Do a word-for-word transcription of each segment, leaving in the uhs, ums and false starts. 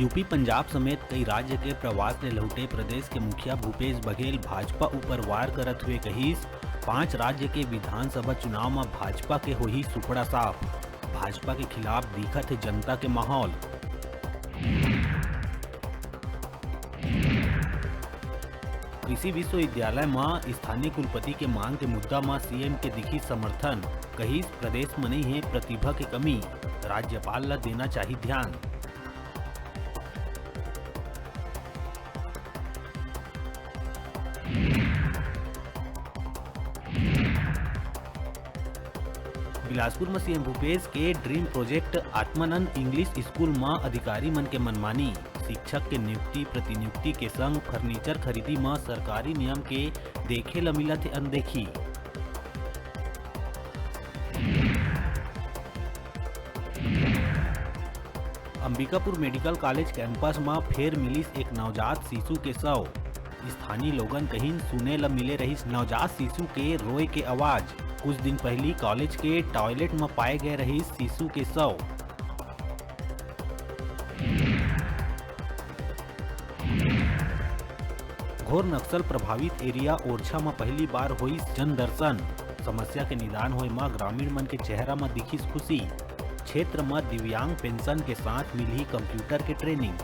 UP Punjab समेत कई राज्य के प्रवास ले लहुटे प्रदेश के मुखिया भूपेश बघेल भाजपा ऊपर वार करत हुए कहिस, पांच राज्य के विधानसभा चुनाव म भाजपा के होही सुपड़ा साफ, भाजपा के खिलाफ दिखत हे जनता के माहौल। कृषि विश्वविद्यालय म स्थानीय कुलपति के मांग के मुद्दा म सीएम के दिखी समर्थन, कहिस प्रदेश म नइ हे प्रतिभा के कमी, राज्यपाल ल देना चाही ध्यान। बिलासपुर म सीएम भूपेश के dream project Atmanand English school म अधिकारी मन के मनमानी, शिक्षक के नियुक्ति प्रतिनियुक्ति के संग फर्नीचर खरीदी म सरकारी नियम के देखे ल मिलत हे अनदेखी। अंबिकापुर मेडिकल कॉलेज कैंपस म फेर मिलिस एक नवजात शिशु के शव। स्थानीय लोगन कहिन सुने ल मिले रहिस नवजात शिशु के रोए के आवाज। कुछ दिन पहिली कॉलेज के टॉयलेट म पाए गए रहिस शिशु के शव। घोर नक्सल प्रभावित एरिया ओरछा म पहली बार होइस जन दर्शन। समस्या के निदान होए म ग्रामीण मन के चेहरा म दिखिस खुशी। क्षेत्र म दिव्यांग पेंशन के साथ मिलही कंप्यूटर के ट्रेनिंग।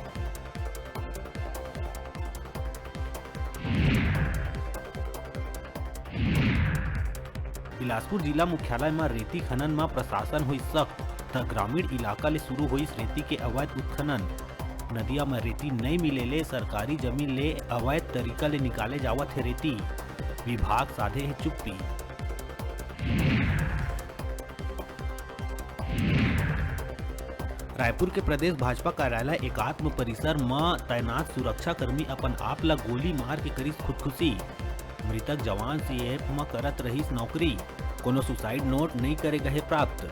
बिलासपुर जिला मुख्यालय म रेती खनन म प्रशासन होइस सख्त, त ग्रामीण इलाका ले शुरू होइस रेती के अवैध उत्खनन। नदिया म रेती नइ मिले ले सरकारी जमीन ले अवैध तरीका ले निकाले जावत हे रेती। विभाग साधे हे चुप्पी। रायपुर के प्रदेश भाजपा कार्यालय एकात्म परिसर म तैनात सुरक्षाकर्मी अपन आप ल गोली मार के करिस खुदकुशी। मृतक जवान सीएएफ म करत रहिस नौकरी। कोनो सुसाइड नोट नइ करे गए हे प्राप्त।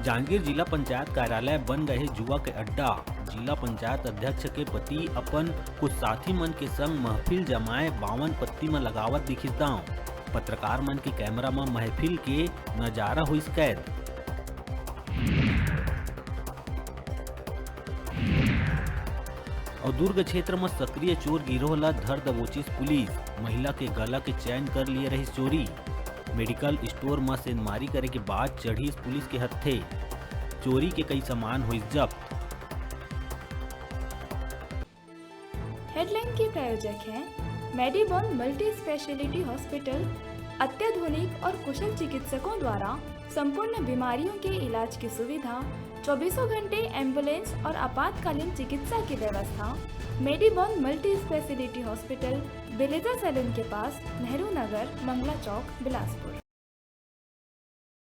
जांजगीर जिला पंचायत कार्यालय बन गए हे जुआ के अड्डा। जिला पंचायत अध्यक्ष के पति अपन कुछ साथी मन के संग महफिल जमाए बावन पत्ती म लगावत दिखिस दांव। पत्रकार मन के कैमरा म महफिल के नजारा होइस कैद। अउ दुर्ग क्षेत्र म सक्रिय चोर गिरोह ल धर दबोचिस पुलिस। महिला के गला के चैन कर लिए रहिस चोरी। मेडिकल स्टोर म सेंधमारी करे के बाद चढ़िस पुलिस के हत्थे। चोरी के कई सामान होइस जब्त। हेडलाइन के प्रायोजक हैं मेडीबॉन मल्टी स्पेशलिटी हॉस्पिटल। अत्याधुनिक और कुशल चिकित्सकों द्वारा संपूर्ण बीमारियों के इलाज की सुविधा, चौबीसों घंटे एम्बुलेंस और आपातकालीन चिकित्सा की व्यवस्था। मेडीबॉन मल्टी स्पेशलिटी हॉस्पिटल, बिलेजा सैलून के पास, नेहरू नगर, मंगला चौक, बिलासपुर।